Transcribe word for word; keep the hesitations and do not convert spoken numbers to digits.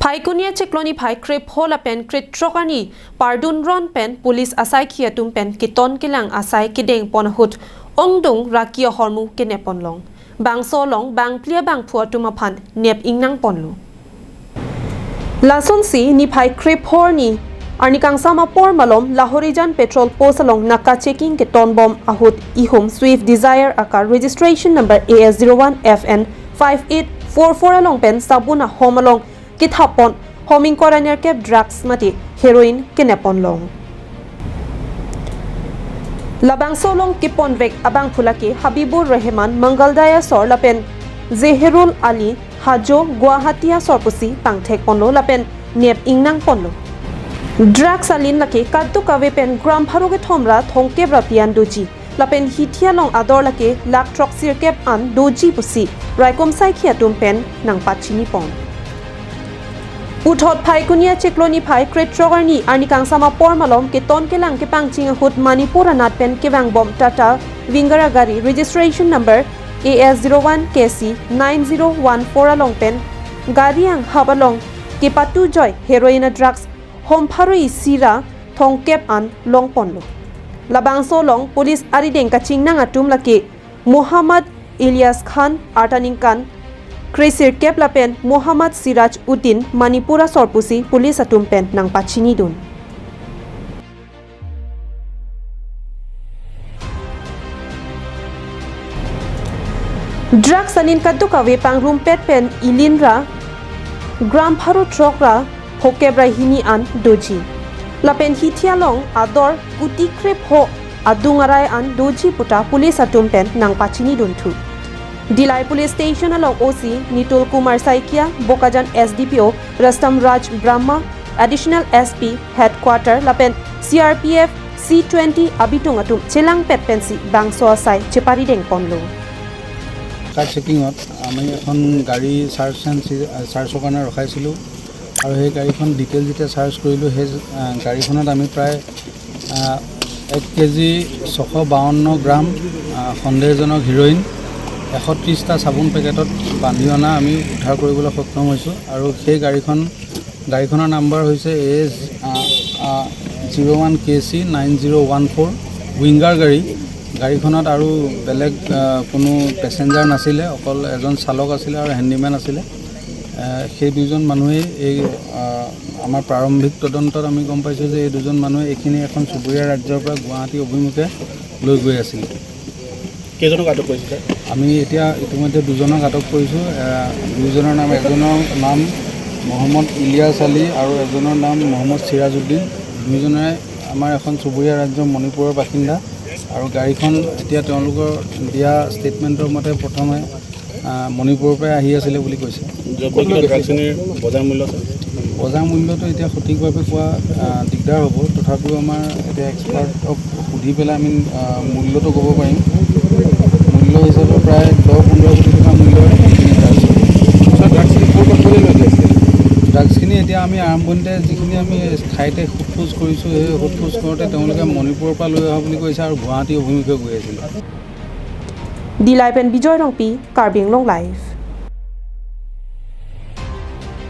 Phaikuni achiklo niphai krepho lapen krethrok arni pardun ron pen police asaikhi atum pen keton kelang asai kedeng pon ahut ongdung raki ahormu kenep ponlong. Bangso along bangphli abangphu atum aphan nep ingnang ponlo. Lasonsi niphai krepho arni arni kangsam apor malom Lahorijan petrol post along naka checking keton bom ahut ihum Swift Dzire akar registration number A S zero one F N five eight four four along pen sabun ahom along kethap pon hom ingkoi ra nerkep drugs mate heroin kenep ponlong. Labangso along keponvek abangphu lake Habibur Rehman Mangaldair asor lapen Zeherul Ali Hajo Guwahati asor pusi pangthek ponlo lapen nep ingnang ponlo. Drugs alin lake kadokave pen gram pharo kethom ra thomkep ra phli an doji lapen hithi along ador lake lakh throksi kep an doji pusi raikom saikhi atum pen nangpachini pon. Puthot Phaikuni achiklo niphai krethrok arni arni kangsam apor malom keton kelang kepangching ahut Manipur anat pen kevang bom Tata Winger agari registration number A S zero one K C nine zero one four along pen gari anghap along kepatu joi heroin a drugs hom pharo isi ra thomkep an long ponlo. Labangso along police arideng kachingnang atum lake Muhammad Ilyas Khan arta ningkan kresirkep lapen Muhammad Siraj Uddin Manipur asor pusi police atum pen nangpachini dun. Drugs alin kadokave pangrumpet pen ilin ra gram pharo throk ra phokep ra hini an doji. Lapen hithi along ador kuti krepho adung arai an doji puta police atum pen nangpachini dunthu. Dillai Police Station along O C Nitul Kumar Saikia, Bokajan S D P O Rustom Raj Brahma, Additional S P Headquarter lapen C R P F C twenty abitung atum chelangpet pensi bangso asai cheparideng ponlo. কাৰ চেকিঙত আমি এখন গাড়ী search and C-, চাৰ্চৰ কাৰণে ৰখাইছিলোঁ আৰু সেই গাড়ীখন ডিটেইল যেতিয়া চাৰ্চ কৰিলোঁ, সেই, আহ, গাড়ীখনত আমি প্ৰায়, আহ, এক কেজি ছশ বাৱন্ন গ্ৰাম, আহ, সন্দেহজনক হিৰইন এশ ত্ৰিশটা চাবোন পেকেটত বান্ধি অনা আমি উদ্ধাৰ কৰিবলৈ সক্ষম হৈছোঁ আৰু সেই গাড়ীখন গাড়ীখনৰ নাম্বাৰ হৈছে A S, uh, uh, zero' one K C nine zero' one four, winger গাড়ী। গাড়ীখনত আৰু বেলেগ, আ, কোনো পেচেঞ্জাৰ নাছিলে, অকল এজন চালক আছিলে আৰু হেণ্ডিমেন আছিলে। আ, সেই দুজন মানুহেই এই, আ, আমাৰ প্ৰাৰম্ভিক তদন্তত আমি গম পাইছোঁ যে এই দুজন মানুহে এইখিনি এখন চুবুৰীয়া ৰাজ্যৰ পৰা গুৱাহাটী অভিমুখে লৈ গৈ আছিল। কেইজনক আটক কৰিছে, ছাৰ? আমি এতিয়া ইতিমধ্যে দুজনক আটক কৰিছোঁ। এ, দুইজনৰ নাম, এজনৰ নাম মহম্মদ ইলিয়াছ আলী আৰু এজনৰ নাম মহম্মদ চিৰাজুদ্দিন। দুইজনে আমাৰ এখন চুবুৰীয়া ৰাজ্য মণিপুৰৰ বাসিন্দা আৰু গাড়ীখন এতিয়া তেওঁলোকৰ দিয়া ষ্টেটমেণ্টৰ মতে প্ৰথমে, আ, মণিপুৰৰ পৰাই আহি আছিলে বুলি কৈছে। জব্দ কৰা ড্ৰাগছখিনিৰ বজাৰ মূল্য, ছাৰ? বজাৰ মূল্যটো এতিয়া সঠিকভাৱে কোৱা, আ, দিগদাৰ হ'ব। তথাপিও আমাৰ এতিয়া এক্সপাৰ্টক সুধি পেলাই আমি, আ, মূল্যটো ক'ব পাৰিম। মূল্য হিচাপে প্ৰায় দহ পোন্ধৰ কোটি টকা মূল্যৰ এইখিনি ড্ৰাগছ। ছাৰ, ড্ৰাগছখিনি ক'ৰ পৰা ক'লৈ লৈ গৈছিলে? ড্ৰাগছখিনি এতিয়া আমি আৰম্ভণিতে যিখিনি আমি ঠাইতে সোধ পোছ কৰিছোঁ, সেই সোধ পোছ কৰোঁতে তেওঁলোকে মণিপুৰৰ পৰা লৈ অহা বুলি কৈছে আৰু গুৱাহাটী অভিমুখে গৈ আছিলে। Dillai pen Bijoy Rongpi, Karbi Anglong Live.